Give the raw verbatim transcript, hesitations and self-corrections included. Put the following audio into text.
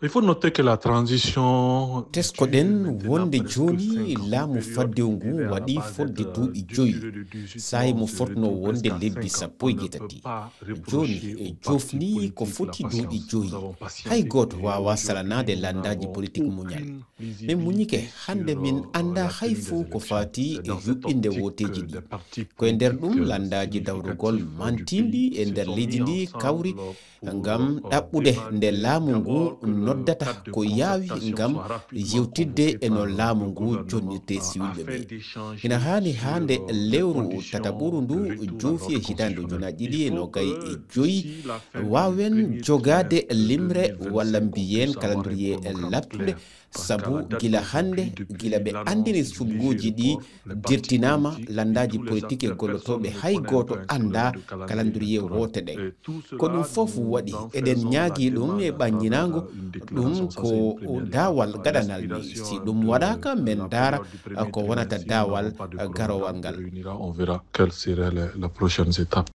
Il faut noter que la transition Teskoɗen wonde jooni laamu faddewu ngu waɗi fodde duuɓi joyi, saa'i mo fotnoo wonde lebbi sappo e jeetati. Jooni e jofni ko foti duuɓi joyi. Hay gooto waawaa salanaade lanndaaji politik muñal. Min muñike, hannde min anndaa hay fuu ko faati e yuɓɓinde wooteeji ɗi. Ko e nder ɗum lanndaaji dawrugol mantinɗi e nder leydi ndi kawri ngam ɗaɓɓude nde laamu ngu noddata ko yaawi ngam yewtidde e no laamu ngu jonnirte siwilɓe ɓe. Ina haani haa nde lewru tataɓuru ndu joofi e hitaande ujunaaji ɗiɗi e noogay e joyi waawen jogaade limre walla mbiyen calendrier lattude, sabu gila hannde, gila ɓe anndini suɓngooji ɗi dirtinaama, lanndaaji politik e gollotooɓe hay gooto anndaa calendrier woote ɗen. Ko ɗum fof waɗi eɗen ñaagii ɗum e ɓannginango ɗum ko daawal gaɗanal ni. Si ɗum waɗaaka, men ndaara ko wonata daawal garowal ngal. On verra quelles seraient les, les prochaines étapes.